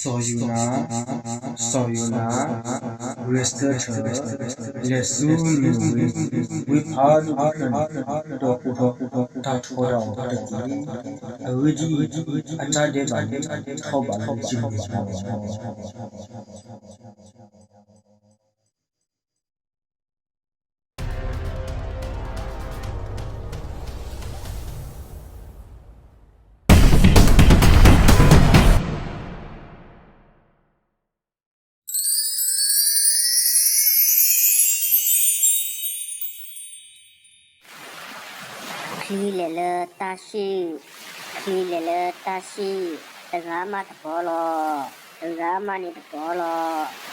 စီၤယိၤနါ, စီၤယိၤနါ ဂဲၤဆၢထၢၣ် လဲၤဆူနံၤနဝ့ ဝ့ၢ်ဖးဒိၣ်တဖျၢၣ်န့ၣ် ဒီးကိးထီၣ်တၢ်ထီဒါအီၤတက့ၢ်. အဂ့ၢ်ဒ်အံၤ, အတၢ်ဒဲးဘးန့ၣ် ထီၣ်ဘးလၢယမံၤလီၤ. ချံလဲၤလၢတၢ်စံၣ်, ချံလဲၤလၢတၢ်စံၣ်, တဂၤမးတပီၤလီၤ, တဂၤမးန့ၣ်တပီၤလီၤ.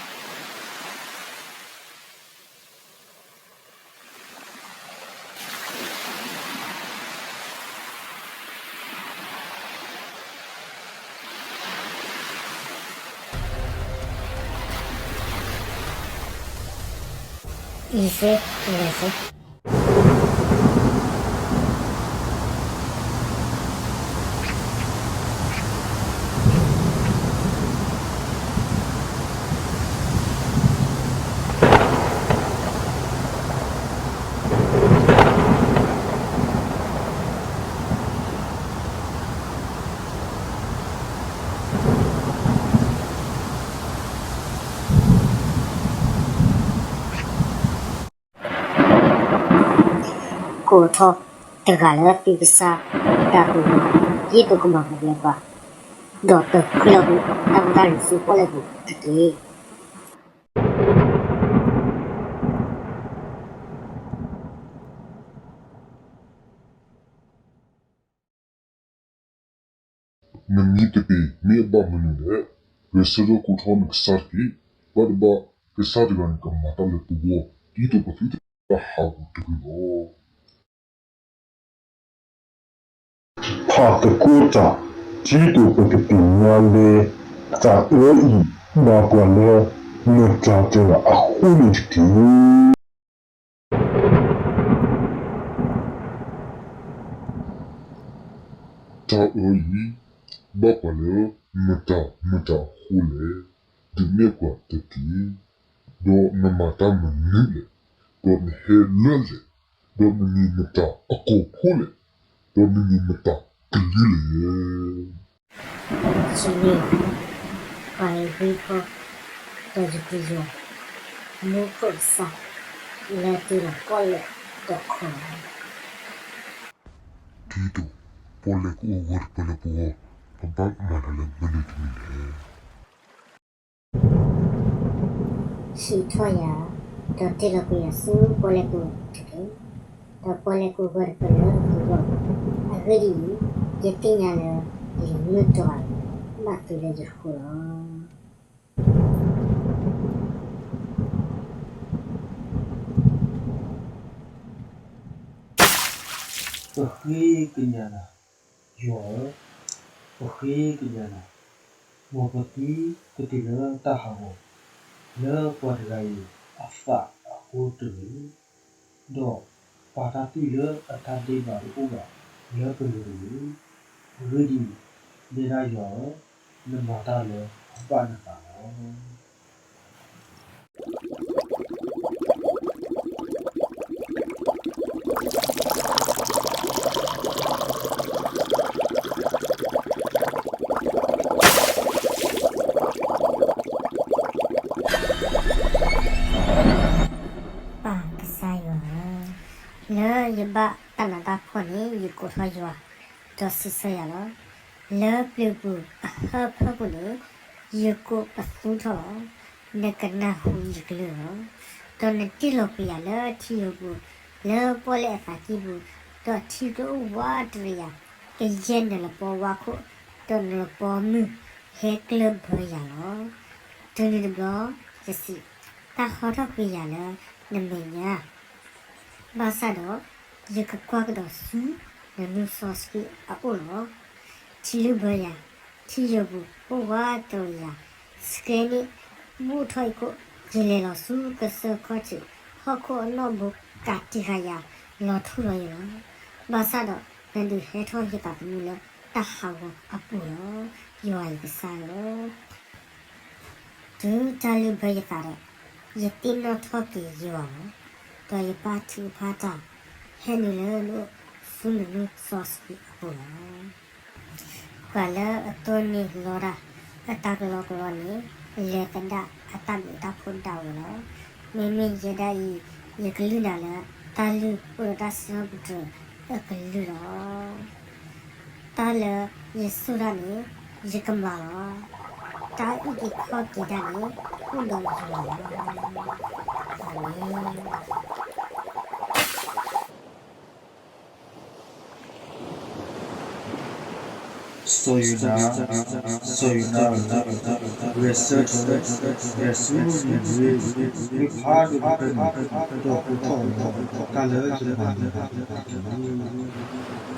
အံၤစ့, လဲၤစ့. ကိးထီၣ်တဂၤလၢသုကစၢ်တၢ်ပူၤ, ဒ်သိးကမၤပူၤဖျဲးပှၤ, ဒီးတဃ့ၢ်လီၤကွံာ်တၢ်ဖိတၢ်လံၤဆူပီၣ်လဲၣ်ပူၤတက့ၢ်. နမံတပ့ၤမ့ၢ်အဘၣ်မနုၤလဲၣ်. ဂဲၤဆၢထၢၣ်ကိးထီၣ်နကစၢ်တက့ၢ်. ဘၣ်တဘၣ်ကစၢ်တဂၤန့ၣ် ကမၤတၢ်လၢပဂီၢ် ဒ်သိးပသုတဟးဂီၤတဂ့ၤလီၤ. ဖးသကိးတၢ်, ဒ်သိးပကသ့ၣ်ညါလၢ တၢ်အၢအံၤ ဘၣ်ပှၤလၢမတၤတဂၤအဃိန့ၣ်တက့ၢ်. တၢ်အၢအံၤ ဘၣ်ပှၤလၢမတၤမတၤအဃိလဲၣ်, ဒုးနဲၣ်ပှၤတက့ၢ်. ဒီးနမၤတၢ်မနုၤလဲၣ်, ဒီးနဟဲလၢလဲၣ်, ဒီးနမ့ၢ်မတၤအကိာ်ဖိလဲၣ်, ဒီးနမ့ၢ်မတၤကလုာ်လဲၣ်. ဆံးန့ၣ် ပှၤဂ့ၤဖီ ဒီးယကယီၤ မူခိၣ်ကစၢ် လၢတ့လီၤပီၣ်လဲၣ်တခီလီၤ. ဒ်သိးပီၣ်လဲၣ်ကအိၣ်ဂၢၢ်တပၢၢ်လၢပဂီၢ် ပဘၣ်မၤတၢ်လၢမနုၤတမံၤလဲၣ်. ဟံးထီၣ်ယၤ, ဒီးတ့လီၤကွံာ်ယၤဆူပီၣ်လဲၣ်ကိတက့ၢ်. ဒီးပီၣ်လဲၣ်ကိဂၢၢ်တပၢၢ်လၢပဂီၢ်, အဂ့ၢ်ဒ်အံၤ, ယသ့ၣ်ညါလၢ လံာ်မုၢ်တြီၤ ဘၣ်သုလၢယဃိလီၤ. ပဃ့ကညးနၤ, ယွၤဧၢ, ပဃ့ကညးနၤ, မ်ပသုကတုၤလၢတၢ်ဟးဂီၤ လၢပှၤတဂၤအံၤအသးအဃိတဂ့ၤ, ဒီးပာ်တၢ်သွံၣ်လၢအတၢ်ဒဲးဘးတအိၣ်ဘၣ်လၢပလိၤတဂ့ၤ. အဂ့ၢ်ဒ်အံၤ, နဲဒၣ်ယွၤဧၢ, နမၤတၢ်လၢအဘၣ်နသးလီၤ. ပၢ်ကစၢ်ယွၤဧၢ, လၢယဘၣ်တၢ်နးတၢ်ဖှီၣ်န့ၣ် ယကိးထီၣ်ယွၤ, ဒီးစံးဆၢယၤလီၤ. လၢပျုၤပူၤအဟၢဖၢပူၤန့ၣ် ယကိးပသူထီၣ်လီၤ. နကနၢ်ဟူယကလုၢ်လီၤ. ဒီးနတ့လီၤကွံာ်ယၤလၢထံယိာ်ပူၤ, လၢပီၣ်လဲၣ်အသးကံၢ်ပူၤ, ဒီးထံကျိအိၣ်ဝးတရံးယၤ, ကယဲၢ်နလပီဝါခိၣ်, ဒီးနလပီမုၢ်ဟဲကျၢၢ်ဘၢယၤလီၤ. တုၤနုၤတဘျီ, ယစံး, တၢ်ဟီထီၣ်ကွံာ်ယၤလၢနမဲာ်ညါ ဘၣ်ဆၣ်ဒီး ယကကွၢ်ကဒီးဆူနနီၢ်စီဆှံအအိၣ်လီၤ. ထံလုၢ်ဘၢယၤ, ထံယိာ်ပူၤအိၣ်ဝးတရံးယၤ, ဆှဲန့ၣ်ဘူၣ်ထီၣ်ယခိၣ်, ယလဲၤလီၤဆူကစၢၢ်ခီၣ်ထံး, ဟီၣ်ခိၣ်အနီၣ်ဘိကးတံာ်ဃာ်ယၤ, လီၤထူလီၤယိာ်လီၤ. ဘၣ်ဆၣ်ဒီးနဒုးဟဲထီၣ်ယသးသမူလၢတၢ်ဟးဂီၤအပူၤလီၤ. ယွၤယကစၢ်ဧၢ တုၤတၢ်လုၢ်ဘၢယသးဒီး, ယသ့ၣ်နီၣ်ထီၣ်က့ၤယွၤလီၤ. ဒီးယဘၣ်ထုကဖၣ်တၢ်, ဟဲနုာ်လၢနအိၣ်ဆူနလီၢ်စီဆှံအပူၤလီၤ. ပှၤလၢအတိၢ်န့ၢ်လီတၢ်အတၢ်ကလီကလီန့ၣ်, လဲၤသဒၣ်အတၢ်ဘျုးတၢ်ဖှိၣ်ဒၣ်ဝဲလီၤ. မ့မ့ၢ်ယဲဒၣ်အံၤ, ယကလုၢ်နၤလၢတၢ်လုၢ်အိၣ်ဒီးတၢ်စံးထီၣ်ပတြၢၤအကလုၢ်လီၤ. တၢ်လၢယဆိၣ်တၢ်န့ၣ်, ယကမၤလီၤ. တၢ်အုၣ်က့ၤခီၣ်က့ၤတၢ်န့ၣ်, အိၣ်ဒီးယွၤလီၤ. အၤမ့ၣ်. စီၤယိၤနါ, စီၤယိၤနါဧၢ, ဂဲၤဆၢထၢၣ်, ဂဲၤဆၢထၢၣ်, မ့ၢ်ဖးဒိၣ်တဖျၢၣ်န့ၣ်, ဒီးကိးထီၣ်အီၤလၢတၢ်လၢယမၤန့ၣ်တက့ၢ်.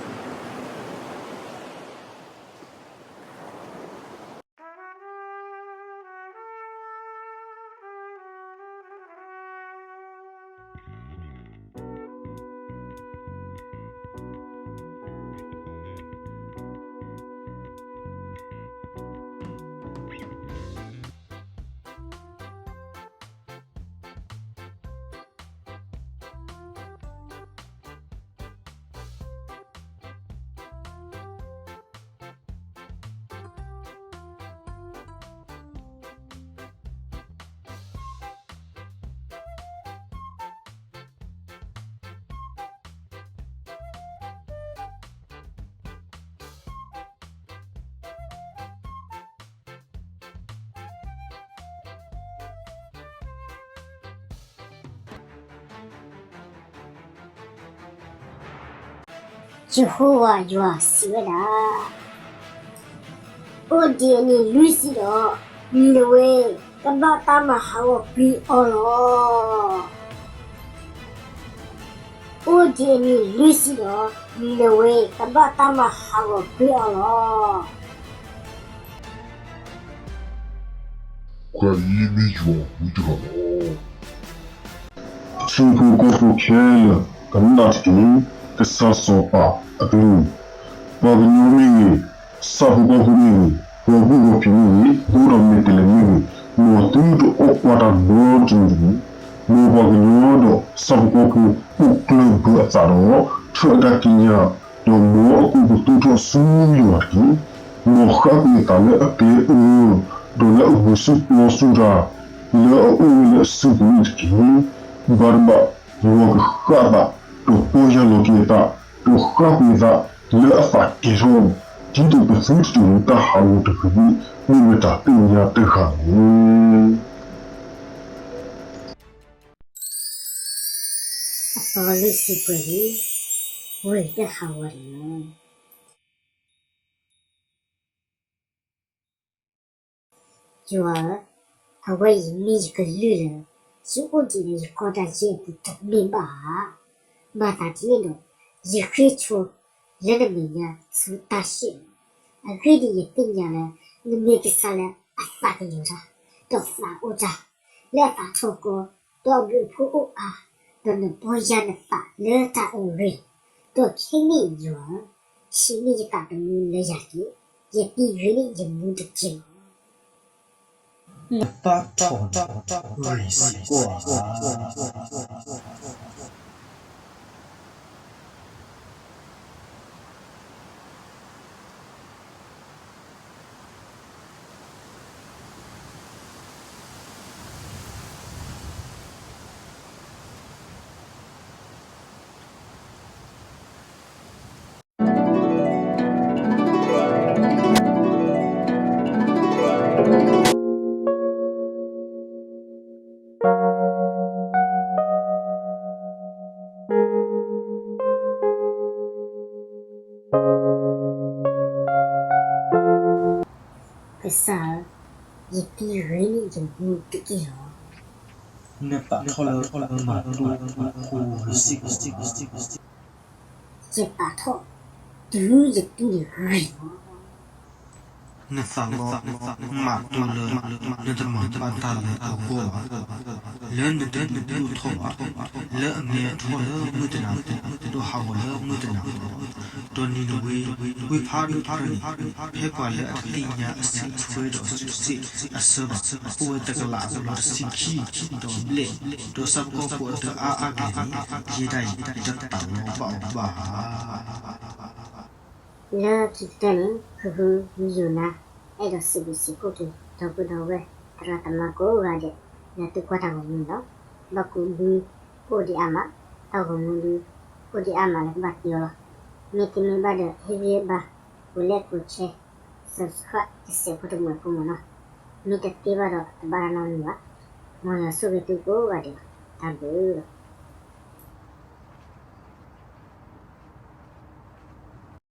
ယဟိဝၤယွၤစံးဝဲဒၣ်, အိၣ်ဒံးအနံၤလွံၢ်ဆံဒီး, နံၤနဝ့ကဘၣ်တၢ်မၤဟးဂီၤကွံာ်အီၤလီၤ. အိၣ်ဒံးအနံၤလွံၢ်ဆံဒီး, နံၤနဝ့ကဘၣ်တၢ်မၤဟးဂီၤကွံာ်အီၤလီၤ. ပှၤအံၤမ့ၢ်ယွၤဝံတဂၤလီၤ. ထံဖိကီၢ်ဖိခဲလၢာ်ကနၣ်တက့ၢ်. ကစၢ်စီၤပၤအကလုၢ်, ပှၤကညီမ့ၢ်ဂ့ၤ, ဆၣ်ဖိကီၢ်ဖိမ့ၢ်ဂ့ၤ, ပှၤဘုၣ်ပှၤဖှံမ့ၢ်ဂ့ၤ, အိၣ်ဒီးမဲာ်တဲးလဲးမ့ၢ်ဂ့ၤ, မ်သုတအီၣ်ကွၢ်တၢ်နီတမံၤတဂ့ၤ. မ်ပှၤကညီဒီးဆၣ်ဖိကီၢ်ဖိအိၣ်ကျၢၢ်ဘၢအသးဒီး, ထၢၣ်အတၢ်ကံးညာ်, ဒီးမ်အကိာ်ပသူထီၣ်ဆူယွၤတက့ၢ်. မ်ဃၣ်ကွံာ်အသးလၢအကျဲအၢ, ဒီးလၢအဂုာ်ဆူၣ်ပျီဆူၣ်တၢ်, လၢအအိၣ်ဝဲလၢအစုပူၤန့ၣ်တက့ၢ်. ဘၣ်တဘၣ်ယွၤကဃၣ်အသး, ဒီးပီၢ်ယၢ်လီၤက့ၤအသး, ဒီးဃၣ်ကွံာ်အသးလၢအသးကဲၤထီၣ်, ဒ်သိးပသုတတုၤလၢတၢ်ဟးဂီၤတဂ့ၤန့ၣ်, မ့ၢ်ဝဲတၢ်သ့ၣ်ညါတဂၤလီၤ. အသီလွံၢ်ဆံပှဲၤန့ၣ်, ဝ့ၢ်တၢ်ဟးဂီၤန့ၣ်လီၤ. ယွၤဧၢ, အဝဲအံၤမ့ၢ်ယကလုၢ်လၢ ယအိၣ်ဒံးလၢယကီၢ်တၢ်ယဲၢ်အပူၤတမ့ၢ်ဘၣ်ဧါ. မၤသးဒ်န့ၣ်ဒီး, ယဃ့ၢ်ဆိလၢနမဲာ်ညါဆူတၢ်စဲးလီၤ. အဂ့ၢ်ဒ်အံၤ, ယသ့ၣ်ညါလၢ နမ့ၢ်ကစၢ်လၢအသးကညီၤတၢ်, ဒီးသးအိၣ်တၢ်, လၢအသးထီၣ်ကီ, ဒီးအဘျုးအဖှိၣ်အိၣ်အါ, ဒီးနပီၢ်ယၢ်နသးလၢတၢ်အၢဂ့ၤလီၤ. ဒီးခဲကနံၣ်အံၤယွၤဧၢ, ဆံးန့ၢ်ယသးသမူလၢယၤတက့ၢ်. ယသံဂ့ၤန့ၢ်ယမူတက့ၢ်လီၤ. နဘၣ်ထီၣ်န့ၣ်ဂ့ၤစ့ၢ်ကီးဧါ. ကစၢ်ဧၢ, ယသံဂ့ၤန့ၢ်ယမူတက့ၢ်လီၤ. နပာ်ထီၣ်လၢမၤတူၢ်အခိၣ်ဂ့ၤစ့ၢ်ကီးဧါ. ယပာ်ထီၣ်, တုၤယတူၢ်န့ၣ်ဂ့ၤလီၤ. နသးလီမးတိၢ်လၢ နတမၤဘၣ်တၢ်လၢအဂီၢ်ဘၣ်, လၢနတဒုးဒိၣ်ထီၣ်ဘၣ်, လၢအမဲထီၣ်လၢမုၢ်တနၤဃီ, ဒီးဟးဂီၤလၢမုၢ်တနၤဃီ, ဒီးနံၤနဝ့ ဝ့ၢ်ဖးဒိၣ်တဖျၢၣ်န့ၣ်, ဖဲပှၤလၢအတသ့ၣ်ညါအစုထွဲဒီးအစုစ့ၣ်အဆၢဘၣ်, အိၣ်ဝဲတကလးအဘျီတဆံခံ, ဒီးဘျဲၣ်, ဒီးဆၣ်ဖိကီၢ်ဖိအဒၢအါအါကလဲာ်န့ၣ်, ယဲဒၣ်အံၤတသးလီဘၣ်အီၤဘၣ်ဧါ. လၢခံကတၢၢ်န့ၣ် ဖုဖုယိၤနါ အဲၣ်ဒိးစံးဘျုးစံးဖှိၣ်က့ၤ ဒီပုၢ်ဒီဝဲၢ် သရၣ်သမါကိးဂၤဒဲး လၢသုကွၢ်တၢ်ဂီၤမူန့ၣ်လီၤ. ဘၣ်ကူးဒု အိၣ်ဒံးအါမး, တၢ်ဂီၤမူဒု အိၣ်ဒံးအါမးလၢကဘၣ်သ့အီၤလီၤ. မ့တမ့ၢ်ဘၣ်ဒီး ဟ့ၣ်ဂံၢ်ဘါ ပူၤလဲၣ်ပူၤဆဲး subscribe တစဲးဖိတမှဲးဖိမ့ၢ်နီၤ. မ့ၢ်တသ့ဘၣ်ဒီး တဘၣ်တၢ်နီတမံၤဘၣ်. မ်ယွၤဆိၣ်ဂ့ၤသုကိးဂၤဒဲးလီၤ. တၢ်ဘျုးလီၤ.